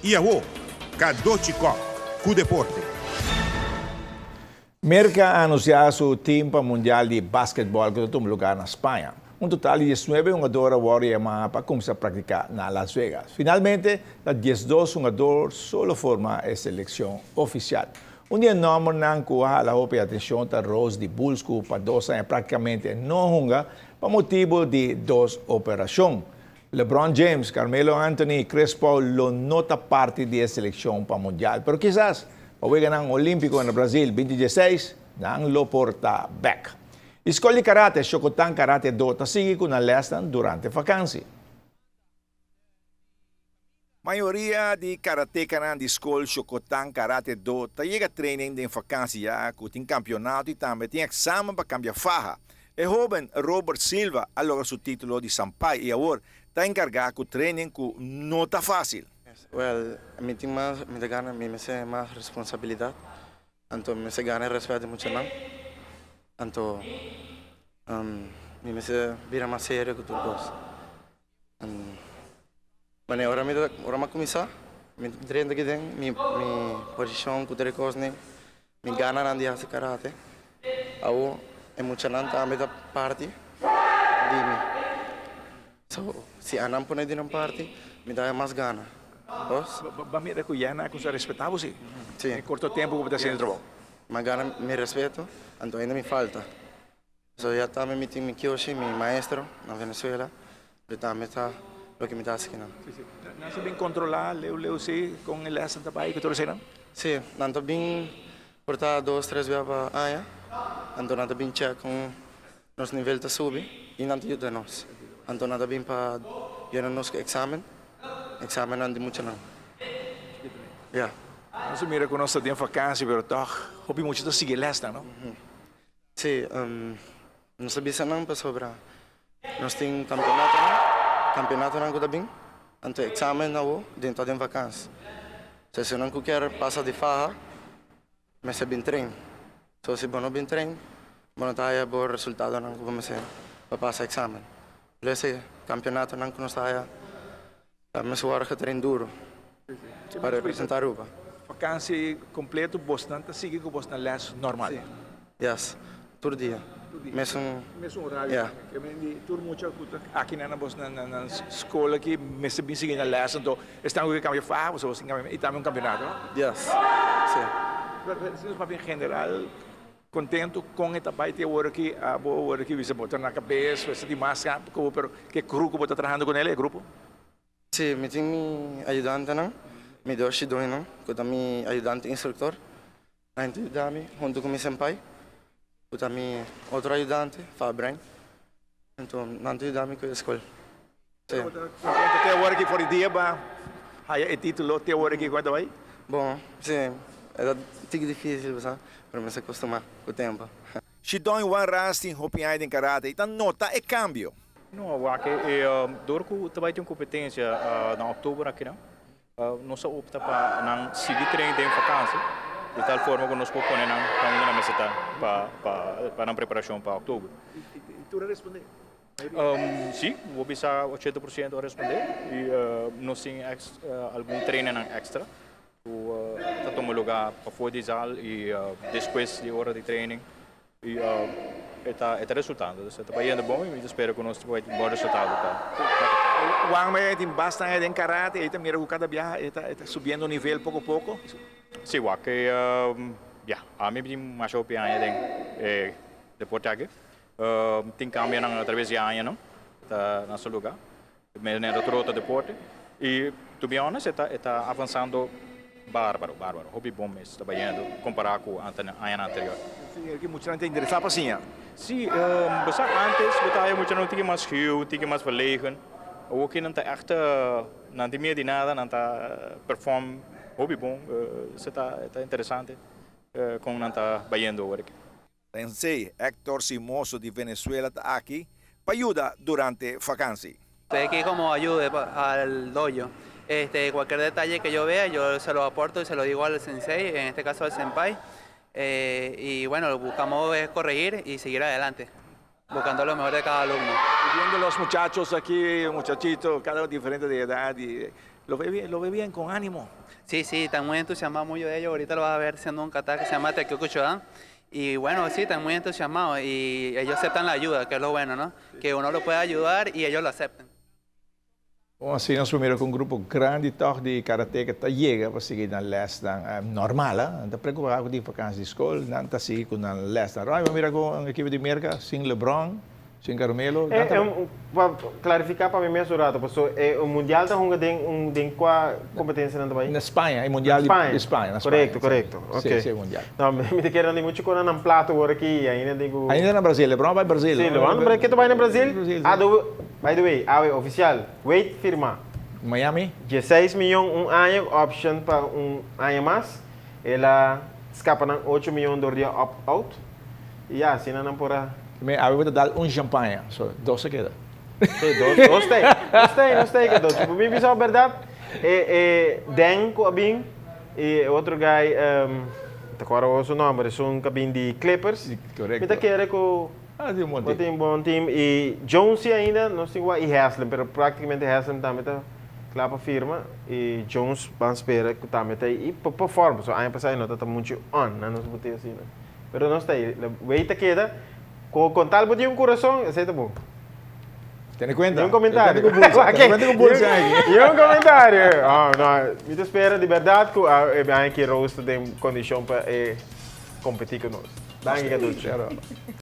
I awo, Cadochi Kock ku deporte. Merka a anunsiá su tim pa Mundial di Basketbòl ku ta tuma lugá na Spaña. Un total di diesnuebe hungador a wòrdu yamá pa kuminsá praktiká na Las Vegas. Finalmente, ta 12 hungador so lo forma e selekshon ofisial. Un di e nòmbernan ku a hala hopi atenshon ta Rose di Bulls ku pa dos aña praktikamente no a hunga pa motibu di dos operashon. LeBron James, Carmelo Anthony i Chris Paul lo no ta parti di e selekshon pa Mundial, pero kisas pa Weganan Olímpiko na Brazil 2016 nan lo por ta bèk. E skol di karate Shokotan Karate Do ta sigui ku nan lèsnan durante fakansi. Mayoria di karatekanan di skol Shokotan Karate Do ta yega training den fakansi ya ku tin kampionato i tambe tin eksamen pa kambia faha. E hoben Robert Silva a logra su titulo di Sampai i awor ta enkargá ku training ku no ta fásil. Well, mi tin mas, mi ta gana, mi mester mas responsabilidat, anto mi mester gana e rèspèt di muchanan, anto mi mester bira mas serio ku tur kos. Mane ora mi ta ora mi a kuminsá mi ta drenta aki den mi mi posishon ku tur e kosnan mi gananan di hasi karate awo e muchanan tambe ta parti di mi so si anan pone di nan parti mi ta haña mas gana bos. Bo a mira ku ya nan a kuminsá respetá bo si den korto tempu ku bo ta hasiendo e trabou. Mi a gana mi respeto anto ainda mi falta. So ya tambe mi tin mi kioshi, mi maestro na Venezuela, pero tambe ta loke mi ta hasi kinan. Si, si. Nan sa bin controla leu leu si con e lesnan ta bay cu tur eseinan? Si, nan ta bin por ta dos tres bia pa aña, anto nan ta bin check con nos nivel ta subi y nan ta yuda nos. Anto nan ta bin pa yena nos cu examen, examennan di muchanan. Ya. Nos a mira cu nos ta den vakantie pero tog hopi mucha ta sigui e lesnan, no? Sí, nos ta bisa nan pasobra nos tin kampeonatonan, kampeonatonan ku ta bin, anto eksamen awo den ta den vakans. So esunnan ku kier pasa di faha mester bin train. So si bo no bin train bo no ta haya bo resultadonan ku bo mester pa pasa eksamen. Lo ese kampeonatonan ku nos ta haya ta mester wòrdu getrain duru pa representá Aruba. Vakansi kompleto bosnan ta sigui ku bosnan lès normal? Sí, yes, tur dia. Mesun. Mesun horario. Yeah. Ke men di tur mucha ku ta aki nan na bosnan nan skol aki mester bin sigui nan lès anto esnan ku ke kambia faha boso tin kambia i tambe un kampionato no? Yes, sí. Pero si nos papia en general Contento con e ta bay te awor aki abo awor aki bisa bo ta na cabes bo sa tin mas cu bo pero ke crew cu bo ta trahando con el e grupo? Si, mi tin mi ayudantenan, mi dos shidoinan cu ta mi ayudante instructor, nan ta yuda mi hunto cu mi senpai cu ta mi otro ayudante, Fabren, anto nan ta yuda mi cu e scol. Si. Bo ta contento te awor aki for di dia ba haya e titulo te awor aki cuenta bay? Bon, si, e ta tiki dificil bo sa, pero mi sa costuma cu tempo. Shidon Juan Ras tin hopi aña den karate y ta nota e cambio. No, wak e dor cu ta bay tin un competencia na october akinan, nos a opta pa nan sigui train den vakantie, di tal forma cu nos por pone nan pa unda nan mester ta pa nan preparacion pa october. Y tur a responde? Sí, bo bisa 80% a respondé i nos tin algun trainernan extra ku ta tuma lugá pafó di zal i despues di ora di training i e ta e ta resultando. Dus e ta bayendo bon i mi ta spera ku nos ta bai tin bon resultado pa. Juan Maya tin basta aña den karate, e ta mira ku kada biaha e ta e ta subiendo nivel poko poko. Sí, wak e ya, ami tin masha hopi aña den e deporte aki. Tin cambionan atraves di añanan ta na su lugar. Manera tur otro deporte. Y to be honest e ta e ta avansando barbaro, barbaro. Hopi bon mes ta bayendo compara cu añanan anterior. Señor ki muchanan ta interesa pa siña? Si, bo sa antes bo ta haya muchanan un tiki mas schuw, un tiki mas verlegen. Awor ki nan ta echt nan tin miedo di nada, nan ta perform hopi bon. Esei ta e ta interesante con nan ta bayendo awor aki. Sensei Hector Simoso di Venezuela ta aki pa yuda durante vakansi. Estoy aquí como ayuda al dojo. Este, cualquier detalle que yo vea, yo se lo aporto y se lo digo al sensei, en este caso al senpai. Eh, y bueno, lo buscamos es corregir y seguir adelante, buscando lo mejor de cada alumno. Y viendo los muchachos aquí, muchachitos, cada uno diferente de edad y. Lo ve bien, lo ve bien, con ánimo. Sí, sí, están muy entusiasmados muchos de ellos. Ahorita lo vas a ver haciendo un kata que se llama Taikyoku Shodan. Y bueno, sí, están muy entusiasmados y ellos aceptan la ayuda, que es lo bueno, ¿no? Que uno lo puede ayudar y ellos lo acepten. Bon, asina nos por mira ku un grupo grandi tòg di karateka ta yega pa sigui nan lèsnan normal, eh? Nan ta preokupá ku tin vakansi di skol, nan ta sigui ku nan lèsnan. Roy, bo mira ku un ekipo di Merka sin LeBron, sin Carmelo, nan ta. Pa klarifiká pa mi mes un rato, paso e mundial ta hunga den un den kua kompetensia nan ta bai? Na Spaña, e mundial di Spaña, na Spaña. Korekto, korekto. Si, si e mundial. No, mi ta kere nan di muchu kona nan plato awor aki i ainda den ku. Ainda na Brasil, LeBron a bai Brasil. Si, LeBron a ke ta bai na Brasil? Ah, by the way, awe ofisial, Wade firma. Miami. Dieseis miyon un aña ku option pa un aña mas. El a skapa nan ocho miyon dor di a opt-out. I ya, asina nan por a. Mi awe bo ta dal un champaña, so dos a keda. Sí, dos, dos ta ei. Nos ta ei, nos ta ei ke dos. Bo mi bisa bo bèrdat, e e Dan ku a bin i e otro guy, mi ta kòrda awor su nòmber, esun ku a bin di Clippers. Korekto. Mi ta kere ku. Ah, tin un bon Bo team. tin un bon team. I Jones sí ainda nos tin wak i Haslem, pero práktikamente Haslem tambe ta kla pa firma i Jones ban spera ku tambe ta ei i por perform, pasobra aña pasá e no ta muchu on, nan nos por asina. Pero nos ta ei, Wade ta keda, ku kon tal bo tin un kurason, esei ta bon. Tene kuenta. Ni un komentario. Tene kuenta ku Bulls, tene kuenta ku Bulls aki. Ni un komentario. Oh, no, mi ta spera di bèrdat ku e aña aki Rose ta den kondishon pa e kompetí ku nos. Danki, Kaducho.